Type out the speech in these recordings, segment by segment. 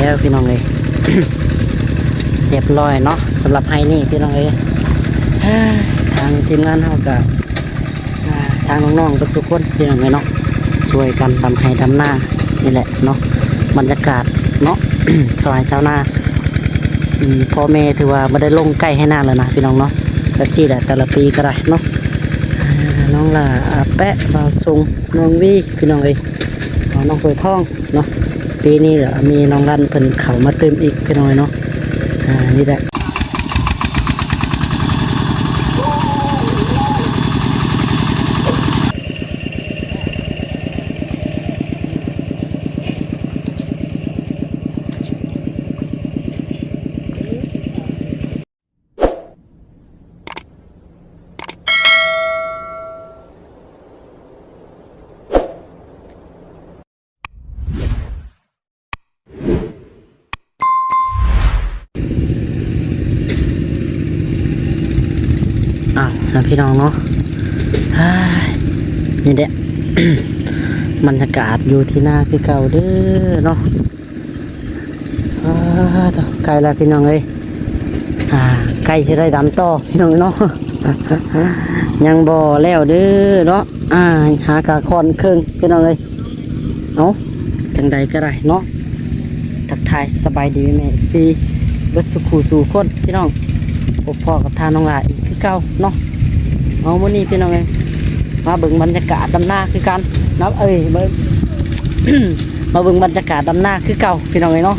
ແລ້ວພີ່ນ້ອງເອີຍ ຮຽບຮ້ອຍເນາະ ສຳລັບໄຮ່ນີ້ພີ່ນ້ອງເອີຍ. ທາງທີມງານເຮົາກະ ອ່າ ທາງນ້ອງໆເບິດທຸກຄົນພີ່ນ້ອງເອີຍເນາະ ຊ່ວຍກັນດຳໄຮ່ດຳນານີ້ແຫຼະເນາະ. ບັນຍາກາດເນາະ ຊາວໄຮ່ຊາວນາ ອືມ ພໍ່ແມ່ຖືວ່າບໍ່ໄດ້ລົງໃກ້ໄຮ່ນາແລ້ວນະພີ່ນ້ອງເນາະ. ແບບຊີ້ແຫຼະ ແຕ່ລະປີກໍໄດ້ເນາະ. ອ່າ ນ້ອງຫຼ້າ ອາແປະ ບ່າວສຸງ ນ້ອງວີ ພີ່ນ້ອງເອີຍ ນ້ອງເຜີຍທອງເນາະ. ປີນີ້ລະມີນ້ອງລັນເພິ່ນເຂົ້າມາຕື່ມອີກພີ່ນ້ອງເນາະ. ອ່າ ນີ້ແຫຼະ ອ້າວ ນະພີ່ນ້ອງເນາະ ເຮີ້ຍ ນີ້ແຫຼະ ບັນຍາກາດຢູ່ທີ່ນາຄືເກົ່າເດີເນາະ. ອ້າ ໂທ້ ໃກ້ແລ້ວພີ່ນ້ອງເອີຍ ອ່າ ໃກ້ຊິໄດ້ດຳຕໍ່ພີ່ນ້ອງເນາະ ຍັງບໍ່ແລ້ວເດີເນາະ. ອ່າ ຫາກະຂ້ອນເຄິ່ງພີ່ນ້ອງເອີຍ. ເອົ້າ ຈັ່ງໃດກໍໄດ້ເນາະ ທັກທາຍສະບາຍດີແມ່ເອັຟຊີເບິດສູ່ຄູ່ສູ່ຄົນພີ່ນ້ອງ. ພົບພໍ້ກັບທ່ານນ້ອງຫຼ້າອີກຄືເກົ່າເນາະ. ເອົາ ມື້ນີ້ພີ່ນ້ອງເອີຍ ມາເບິ່ງບັນຍາກາດດຳນາຄືກັນເນາະ ເອີຍ ມາ ມາເບິ່ງບັນຍາກາດດຳນາຄືເກົ່າພີ່ນ້ອງເອີຍເນາະ.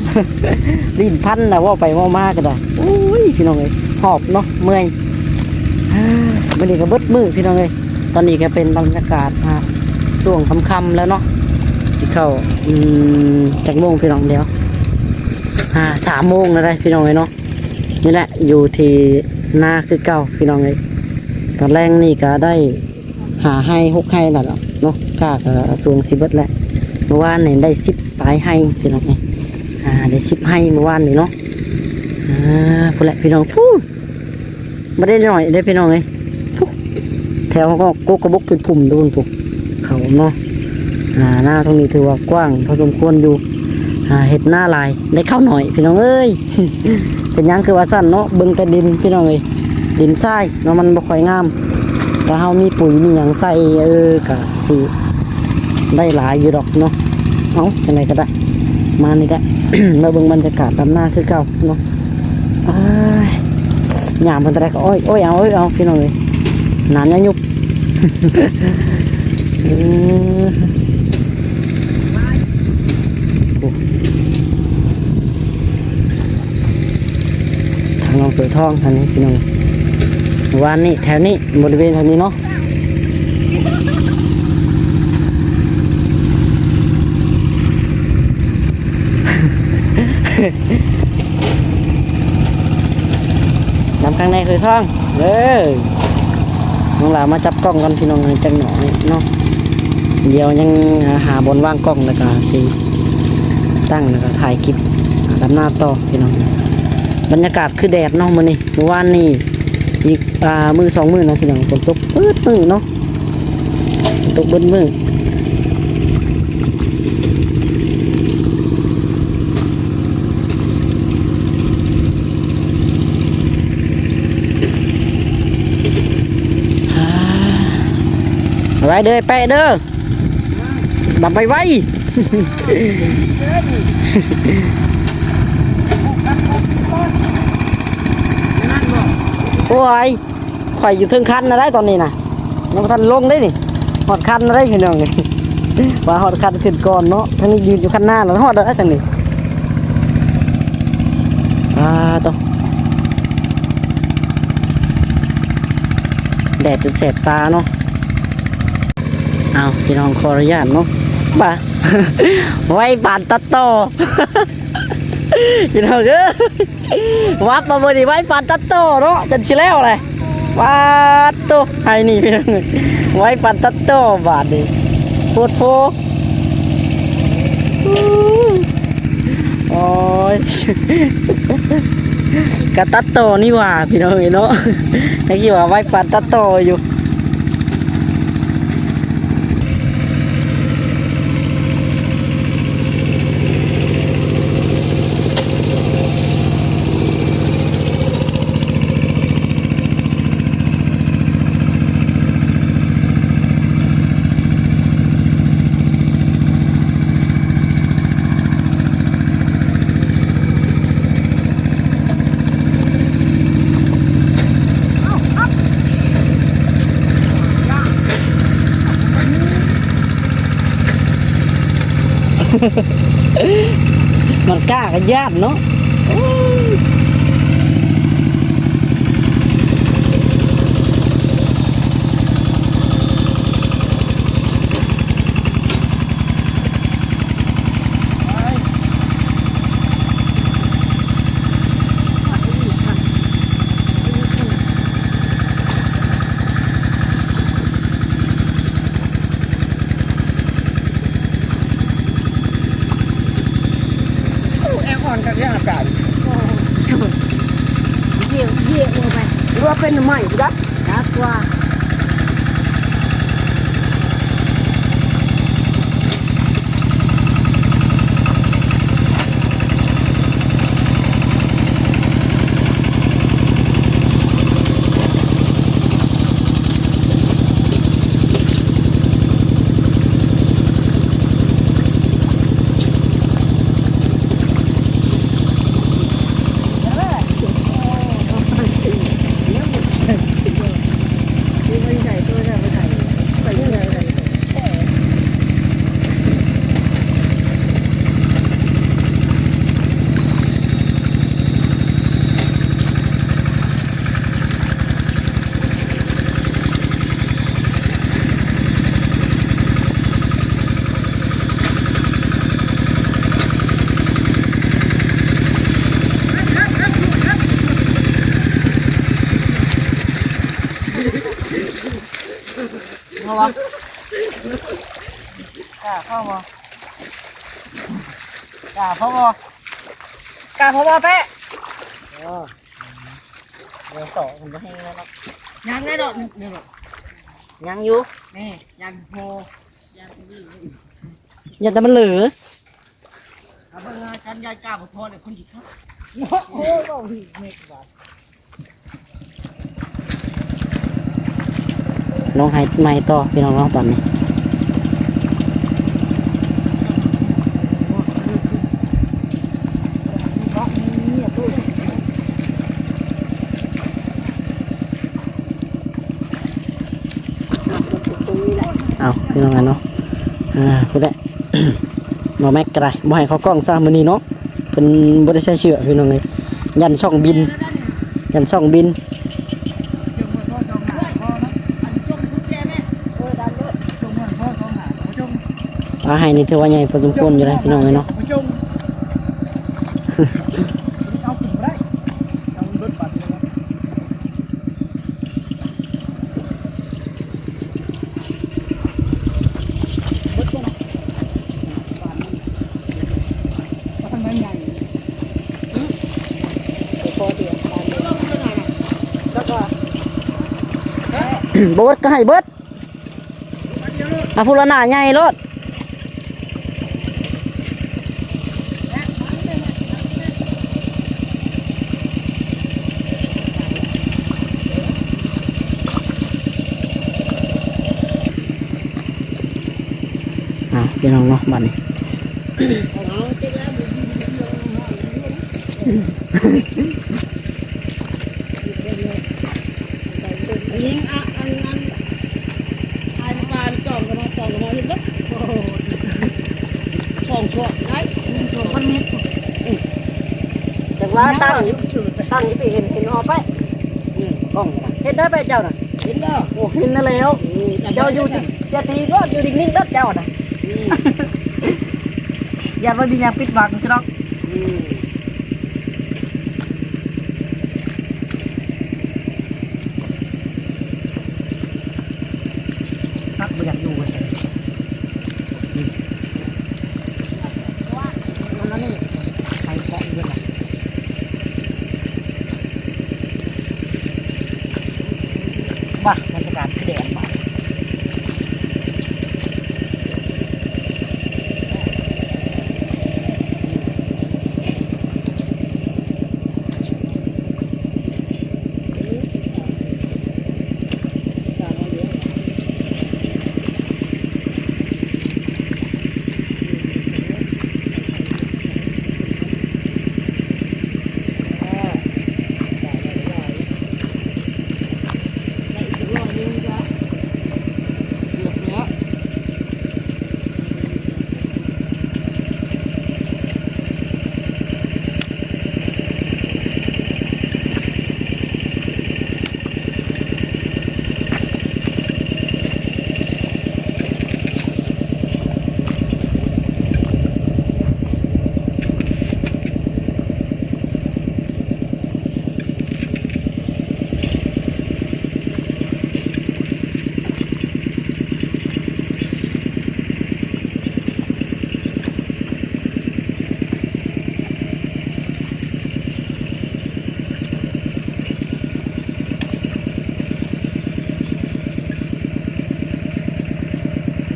ລີ້ນພັນນະ ເວົ້າໄປເວົ້າມາກໍໄດ້ ໂອ້ຍ ພີ່ນ້ອງເອີຍ ຫອບເນາະ ເມື່ອຍ. ມື້ນີ້ກໍເບິດມື້ພີ່ນ້ອງເອີຍ. ຕອນນີ້ກໍເປັນບັນຍາກາດ ອ່າ ຊ່ວງຄ່ຳໆແລ້ວເນາະ ຊິເຂົ້າ ອືມ ຈັກໂມງພີ່ນ້ອງ ດຽວ ອ່າ ສາມໂມງແລ້ວໄດ໋ພີ່ນ້ອງເອີຍເນາະ. ນີ້ແຫຼະ ຢູ່ທີ່ນາຄືເກົ່າພີ່ນ້ອງເອີຍ. ຕອນແລງນີ້ກໍໄດ້ຫ້າໄຮ່ຫົກໄຮ່ແລ້ວເນາະ ກ້າກໍຊ່ວງຊິເບິດແລ້ວ. ມື້ວານນີ້ໄດ້ສິບປາຍໄຮ່ພີ່ນ້ອງເອີຍ ອ່າ ໄດ້ສິບໄຮ່ມື້ວານນີ້ເນາະ. ອ່າ ພຸ້ນແຫຼະພີ່ນ້ອງ ພຸ້ນ ບໍ່ໄດ້ໜ້ອຍເດ້ພີ່ນ້ອງເອີຍ ແຖວກໍກົກກະບົກເປັນພຸ່ມຢູ່ພຸ້ນ ເຂົາເນາະ. ອ່າ ນາຕົງນີ້ຖືວ່າກວ້າງພໍສົມຄວນຢູ່ ອ່າ ເຮັດນາຫຼາຍໄດ້ເຂົ້າໜ້ອຍພີ່ນ້ອງເອີຍ. ເປັນຫຍັງຄືວ່າຊັ້ນເນາະ ເບິ່ງແຕ່ດິນພີ່ນ້ອງເອີຍ ດິນຊາຍເນາະ ມັນບໍ່ຄ່ອຍງາມ. ຖ້າເຮົາມີປຸ໋ຍມີຫຍັງໃສ່ ເອີ ກະຊິໄດ້ຫຼາຍຢູ່ດອກເນາະ. ເອົາ ຈັ່ງໃດກໍໄດ້ ມານີ້ກະ ມາເບິ່ງບັນຍາກາດດຳນາຄືເກົ່າເນາະ. ອ້າຍ ຍາມເພິ່ນຕະໄດກໍ ໂອ້ຍ ໂອ້ຍ ເອົາ ໂອ້ຍ ເອົາ ພີ່ນ້ອງເອີຍ ໜານຍາຍຸບ. ເອີ ໂອ້ ທາງນ້ອງເປີດທອງທາງນີ້ພີ່ນ້ອງ ວານນີ້ແຖວນີ້ ບໍລິເວນແຖວນີ້ເນາະ. ນຳຂ້າງໃນເຄີຍທອງເດີ. ນ້ອງຫຼ້າມາຈັບກ້ອງກ່ອນພີ່ນ້ອງ ຈັກໜ້ອຍເນາະ. ດຽວຍັງຫາບ່ອນວາງກ້ອງ ແລ້ວກໍຊິຕັ້ງ ແລ້ວກໍຖ່າຍຄລິບດຳນາຕໍ່ພີ່ນ້ອງ. ບັນຍາກາດຄືແດດເນາະມື້ນີ້. ມື້ວານນີ້ອີກ ອ່າ ມື້ສອງມື້ເນາະພີ່ນ້ອງ ຝົນຕົກເບິດມື້ເນາະ ຕົກເບິດມື້. ໄວເດີ ແປະເດີ. ດຳໄວໆ ໂອ້ຍ ຂ້ອຍຢູ່ເທິງຄັນນະໄດ໋ຕອນນີ້ນະ ຍັງບໍ່ທັນລົງເດ້ນີ້. ຮອດຄັນນະໄດ໋ພີ່ນ້ອງເອີຍ ວ່າຮອດຄັນຂຶ້ນກ່ອນເນາະ. ທາງນີ້ຢືນຢູ່ຄັນໜ້າແລ້ວ ຮອດແລ້ວທາງນີ້. ອ່າ ໂຕ ແດດຈົນແສບຕາເນາະ. ເອົາ ພີ່ນ້ອງ ຂໍອະນຸຍາດເນາະ ບາ ໄວປານຕັດຕໍ່ ພີ່ນ້ອງເອີຍ ວັບມາມື້ນີ້ ໄວປານຕັດຕໍ່ເນາະ ຈົນຊິແລ້ວແຫຼະ. ປາດໂຕ ໄອ້ນີ້ພີ່ນ້ອງ ໄວປານຕັດຕໍ່ບາດນີ້ ໂພດໂພ. ໂອ້ຍ ກະຕັດຕໍ່ນີ້ຫວ່າພີ່ນ້ອງເອີຍເນາະ ຍັງຄິດວ່າໄວປານຕັດຕໍ່ຢູ່. ມັນກ້າກໍຢ້ານເນາະ. ໂອ້ຍ ໂອ້ ແອບອ່ອນຄັກແທ້ອາກາດ. ໂອ້ ຢ້ຽວໆລົງໄປ ຫຼືວ່າເປັນໜໍ່ໄມ້ພຸ້ນດາ. ໜາກວ່າ. ພໍບໍ່? ກ້າພໍບໍ່? ກ້າພໍບໍ່? ກ້າພໍບໍ່ແປະ? ອໍ ເດີ ສອກມັນບໍ່ແຫ້ງແລ້ວເນາະ. ຍັງໄດ້ດອກໜຶ່ງດອກ. ຍັງຢູ່. ນີ້ ຍັງພໍ ຍັງ ຢ່າແຕ່ມັນເຫຼີ ເອົາເບິ່ງວ່າກັນຍາຍກ້າບໍ່ພໍເລີຍຄົນຂີ້ຄ້ານ. ໂອ້ ເວົ້າອີກເມັດບາດ. ລົງໄຮ່ໃໝ່ຕໍ່ພີ່ນ້ອງເນາະ ບາດນີ້. ເອົາ ພີ່ນ້ອງເນາະ ອ່າ ພຸ້ນແຫຼະ ບໍ່ແມັກກໍໄດ້ ບໍ່ໃຫ້ເຂົ້າກ້ອງຊະມື້ນີ້ເນາະ. ເພິ່ນບໍ່ໄດ້ໃສ່ເສື້ອພີ່ນ້ອງເອີຍ ຢ້ານຊ່ອງບິນ ຢ້ານຊ່ອງບິນ. ປາໄຮ່ນີ້ຖືວ່າໃຫຍ່ພໍສົມຄວນຢູ່ເດ້ພີ່ນ້ອງເອີຍເນາະ. ບໍ່ເບິດກໍໃຫ້ເບິດ. ອາ ພຸ້ນລະໜ້າໃຫຍ່ໂລດ. ເອົາ ພີ່ນ້ອງເນາະ ບາດນີ້ ຍິງ ອັນ ອັນ ອັນ ອ້າຍປານຈອງກັນມາ ຈອງກັນມາເຫັນເບິດ. ໂອ້ໂຫ ສອງຊ່ວງໄດ້ ຊ່ວງພັນເມັດ. ອືມ ຈັ່ງວ່າຕັ້ງ ຕັ້ງຢູ່ໄປເຫັນ ເຫັນຮອບໄປ. ອືມ ກ້ອງນະ ເຫັນໄດ້ໄປເຈົ້ານະ? ເຫັນບໍ່? ໂອ້ ເຫັນນະແລ້ວ. ເອີ ເຈົ້າຢູ່ ຢ່າຕີໂລດ ຢູ່ນິ່ງໆໂລດເຈົ້ານະ. ອືມ ຢ້ານວ່າມີຫຍັງປິດບັງຊະດອກ. ອືມ ຄັກ ບໍ່ຢາກຢູ່ເວີຍ. ອືມ ອັນນີ້ໃສ່ເກາະຢູ່ເລີຍ. ວ້າ ບັນຍາກາດຄືແດດ ອືມ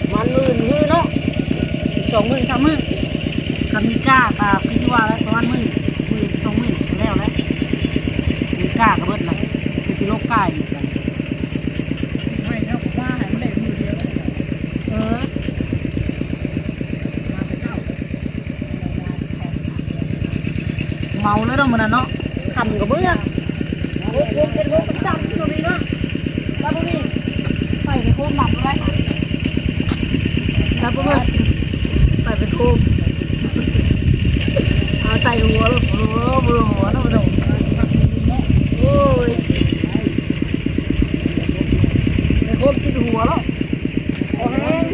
ປະມານມື້ອື່ນມື້ເນາະ ອີກສອງມື້ສາມມື້ ຄັນມີກ້າກໍຄືຊິວ່າແຫຼະ ປະມານມື້ ມື້ສອງມື້ກໍແລ້ວແຫຼະ ມີກ້າກໍເບິດລະ ຄືຊິລົກກ້າອີກ ໃຫ້ເຮົາມາໃຫ້ມັນໄດ້ມື້ດຽວ ເອີ ມາແຕ່ເຊົ້າ ເມົາເລີຍເນາະມື້ນັ້ນເນາະ ຄ່ຳກໍເມືອ ໂອ້ໂຫ ເປັນໂຮງປະຈຳຢູ່ນີ້ເນາະ ວ່າບໍ່ມີ ໄປໄປໂຄມນຳບໍ່ໄດ້ ໄປບໍ່ເມືອ ໄປໄປໂຄມ ເອົາໃສ່ຫົວໂລດ ໂອ້ໂຫ ບໍ່ຮູ້ຫົວເນາະ ໂອ້ຍ ໄປໂຄມກິນຫົວໂລດ ບໍ່ແຮງ.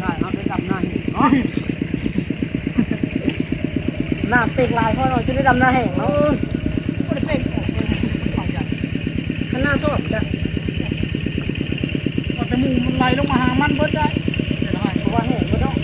ໄດ້ ເຮົາໄດ້ດຳນາແຫ້ງເນາະ ນ້ຳເປັກຫຼາຍພໍເນາະ ຈະໄດ້ດຳນາແຫ້ງເນາະ ເອີ ບໍ່ໄດ້ເປັກອອກເລີຍ ມັນເຂົ້າໃຈ ຊອບຈ້ະ ວ່າແຕ່ໝູ່ມັນໄຫຼລົງມາຫາມັນເບິດໄດ໋ ເຮັດໃຫ້ເຂົາວ່າແຫ້ງເບິດເນາະ.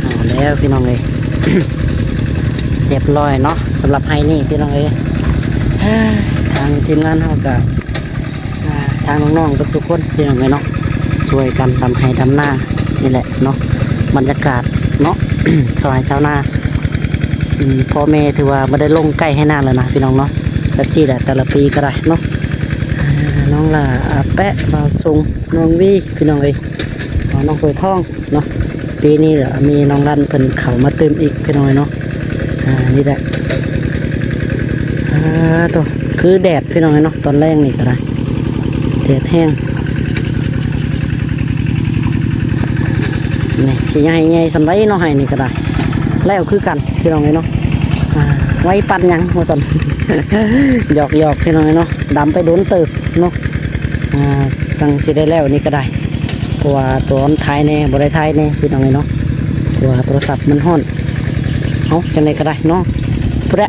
ເອົາແລ້ວພີ່ນ້ອງເອີຍ ຮຽບຮ້ອຍເນາະ ສຳລັບໄຮ່ນີ້ພີ່ນ້ອງເອີຍ. ທາງທີມງານເຮົາກະ ອ່າ ທາງນ້ອງໆເບິດທຸກຄົນພີ່ນ້ອງເອີຍເນາະ ຊ່ວຍກັນດຳໄຮ່ດຳນານີ້ແຫຼະເນາະ ບັນຍາກາດເນາະ ຊາວໄຮ່ຊາວນາ ອືມ ພໍ່ແມ່ຖືວ່າບໍ່ໄດ້ລົງໃກ້ໄຮ່ນາແລ້ວນະພີ່ນ້ອງເນາະ ແບບຊີ້ແຫຼະ ແຕ່ລະປີກໍໄດ້ເນາະ. ອ່າ ນ້ອງຫຼ້າ ອາແປະ ບ່າວສຸງ ນ້ອງວີ ພີ່ນ້ອງເອີຍ ນ້ອງເຜີຍທອງ ເນາະ ປີນີ້ລະມີນ້ອງລັນເພິ່ນເຂົ້າມາຕື່ມອີກພີ່ນ້ອງເນາະ. ອ່າ ນີ້ແຫຼະ ອ່າ ໂຕ ຄືແດດພີ່ນ້ອງເນາະ ຕອນແລງນີ້ກໍໄດ້ ແດດແຮງ. ນີ້ຊິໃຫຍ່ ໃຫຍ່ສ່ຳໃດເນາະ ໄຮ່ນີ້ກໍໄດ້ ແລ້ວຄືກັນພີ່ນ້ອງເນາະ. ອ່າ ໄວປານຫຍັງວ່າຊັ້ນ ຫຍອກໆ ພີ່ນ້ອງເນາະ ດຳໄປດົນເຕີບເນາະ. ອ່າ ຈັ່ງຊິໄດ້ແລ້ວນີ້ກໍໄດ້ ເພາະວ່າຕອນຖ່າຍແດ່ບໍ່ໄດ້ຖ່າຍແດ່ພີ່ນ້ອງເອີຍເນາະ ເພາະວ່າໂທລະສັບມັນຮ້ອນ. ເອົາ ຈັ່ງໃດກໍໄດ້ເນາະ ພຸ້ນແຫຼະ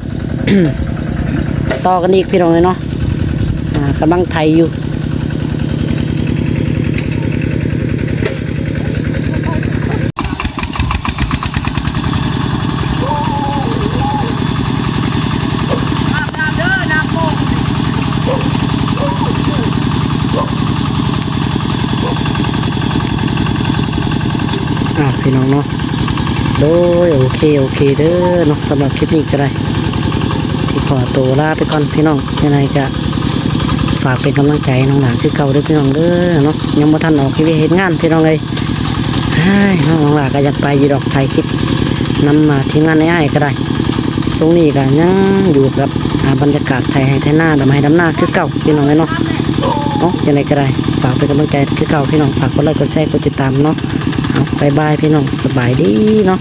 ຕໍ່ກັນອີກພີ່ນ້ອງເອີຍເນາະ. ອ່າ ກຳລັງໄຖຢູ່. ອ່າ ພີ່ນ້ອງເນາະ ໂດຍ ໂອເຄ ໂອເຄເດີເນາະ ສຳລັບຄລິບນີ້ກໍໄດ້ ຊິຂໍໂຕລາໄປກ່ອນພີ່ນ້ອງ ຈັ່ງໃດກໍຝາກເປັນກຳລັງໃຈໃຫ້ນ້ອງຫຼ້າຄືເກົ່າເດີພີ່ນ້ອງເດີເນາະ. ຍັງບໍ່ທັນອອກເຮັດວຽກເຮັດງານພີ່ນ້ອງເອີຍ ອ້າຍ ນ້ອງຫຼ້າກໍຢາກໄປຢູ່ດອກ ຖ່າຍຄລິບນຳ ອ່າ ທີມງານອ້າຍໆກໍໄດ້. ຊ່ວງນີ້ກໍຍັງຢູ່ກັບ ອ່າ ບັນຍາກາດໄຖໄຮ່ໄຖນາ ດຳໄຮ່ດຳນາຄືເກົ່າພີ່ນ້ອງເອີຍເນາະ. ເອົາ ຈັ່ງໃດກໍໄດ້ ຝາກເປັນກຳລັງໃຈຄືເກົ່າພີ່ນ້ອງ ຝາກກົດໄລກົດແຊກົດຕິດຕາມເນາະ. ເອົາ ບາຍບາຍພີ່ນ້ອງ ສະບາຍດີເນາະ.